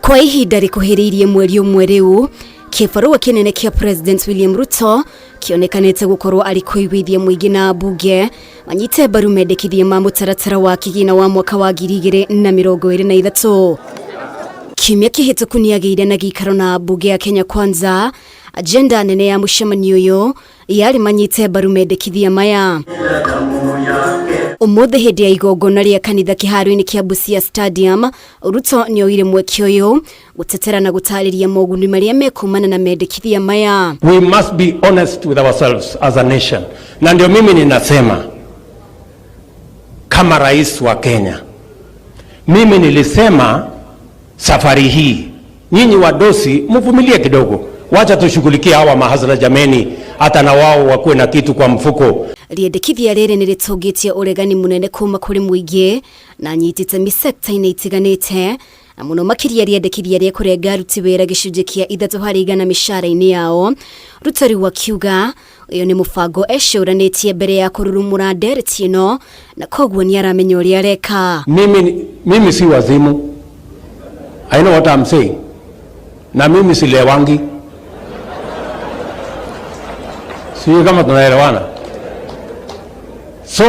Kwa ihinda rikuhĩrĩirie mweri ũmwe rĩu, kĩbarũa kĩnene kĩa President William Ruto kĩonekanĩte gũkorwo arĩ kũiguithia mũingĩ na ambunge manyite mbaru mendekithia ma mũtaratara wa kĩgĩna wa mwaka wa 2023. Kiumia kĩhĩtũku nĩagĩire na gĩikaro na ambunge ya Kenya Kwanza. Agenda nene ya mũcemanio ũyũ yarĩ manyite mbaru mendekithia maya. Ũmũthĩ hĩndĩ ya igongona rĩa kanitha kĩharo-inĩ kĩa Busia Stadium, Ruto nĩoire mweke ũyũ gũtetera na gũtarĩria moguni marĩa mekumana na mendekithia maya. We must be honest with ourselves as a nation, na ndio mimi ninasema kama rais wa Kenya, mimi nilisema safari hii nyinyi wadosi mvumilie kidogo, wacha tushughulikie hawa mahasla jameni, hata na wao wakuwe na kitu kwa mfuko. Rĩendekithia rĩrĩ nĩ rĩtũngĩtie ũregani mũnene kuma kũrĩ mũingĩ na nyitĩte mĩsekta-inĩ itiganĩte, na mũno makĩria rĩendekithia rĩa kũrenga aruti wĩra gĩcunjĩ kĩa 3% mĩcara-inĩ yao. Ruto rĩu akiuga ũyũ nĩ mũbango ecũranĩtie mbere ya kũrurumũra ndereti ĩno, na koguo nĩ aramenya ũrĩa areka. Mimi si wazimu. I know what I'm saying. Na mimi silewangi. Sijui kama tunaelewana. So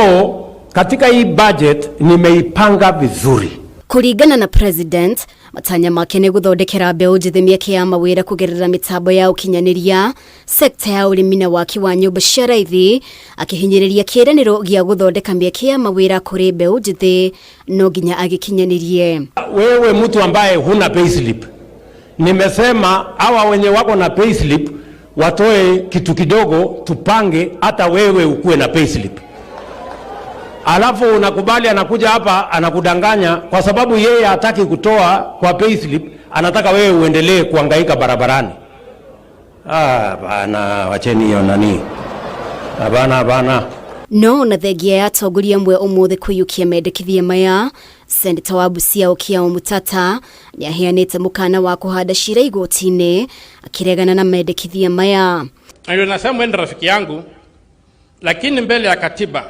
katika hii budget nimeipanga vizuri. Kũringana na President, matanya make nĩ gũthondekera mbeũ njĩthĩ mĩeke ya mawĩra kũgerera mĩtambo ya ũkinyanĩria, sekta ya ũrĩmi na waki wa nyũmba cia raithi, akĩhinyĩrĩria kĩĩranĩro gĩa gũthondeka mĩeke ya mawĩra kũrĩ mbeũ njĩthĩ no nginya agĩkinyanĩrie. Wewe mtu ambaye huna payslip, nimesema hawa wenye wako na payslip watoe kitu kidogo, tupange hata wewe ukuwe na payslip. Alafu unakubali, anakuja hapa anakudanganya kwa sababu yeye hataki kutoa kwa payslip, anataka wewe uendelee kuhangaika barabarani. Ah, bana, wacheni hiyo nani. Hapana, hapana. No na thengia ya atongoria amwe ũmũthĩ kũiyũkia mendekithia maya, Seneta wa Busia Okiya Omtatah nĩaheanĩte mũkana wa kũhanda cira igoti-inĩ akĩregana na mendekithia maya. Ndio nasema wewe ni rafiki yangu, lakini mbele ya katiba,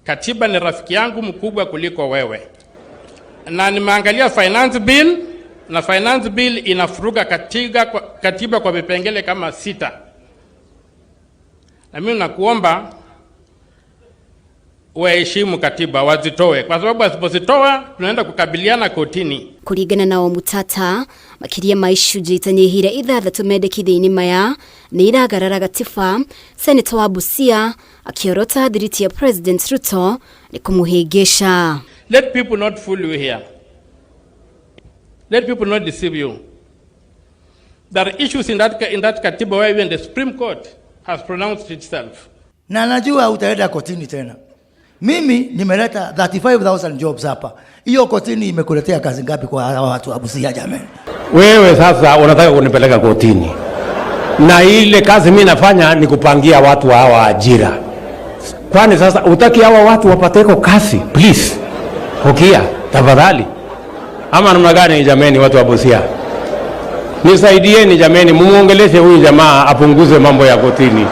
katiba ni rafiki yangu mkubwa kuliko wewe. Na nimeangalia finance bill, na finance bill inafuruga katiba kwa vipengele kama 6. Na mimi nakuomba waheshimu katiba, wazitoe, kwa sababu wasipozitoa tunaenda kukabiliana kotini. Kũringana na Omtatah, makĩria ma icunjĩ itanyihĩire 6 mendekithia-inĩ maya nĩ iragarara gatiba. Seneta wa Busia akĩorota thiriti ya President Ruto nĩ kũmũhĩngĩca. Let people not fool you here. Let people not deceive you. There are issues in that katiba where even the Supreme Court has pronounced itself. Na najua utaenda kotini tena. Mimi nimeleta 35,000 jobs hapa. Hiyo kotini imekuletea kazi ngapi kwa hawa watu wa Busia jamani? Wewe sasa unataka kunipeleka kotini, na ile kazi mimi nafanya ni kupangia watu hawa ajira. Kwani sasa utaki hawa watu wapateko kazi? Please, Okiya, tafadhali. Ama namna gani jameni, watu wa Busia? Nisaidieni jameni, mumuongeleshe huyu jamaa apunguze mambo ya kotini.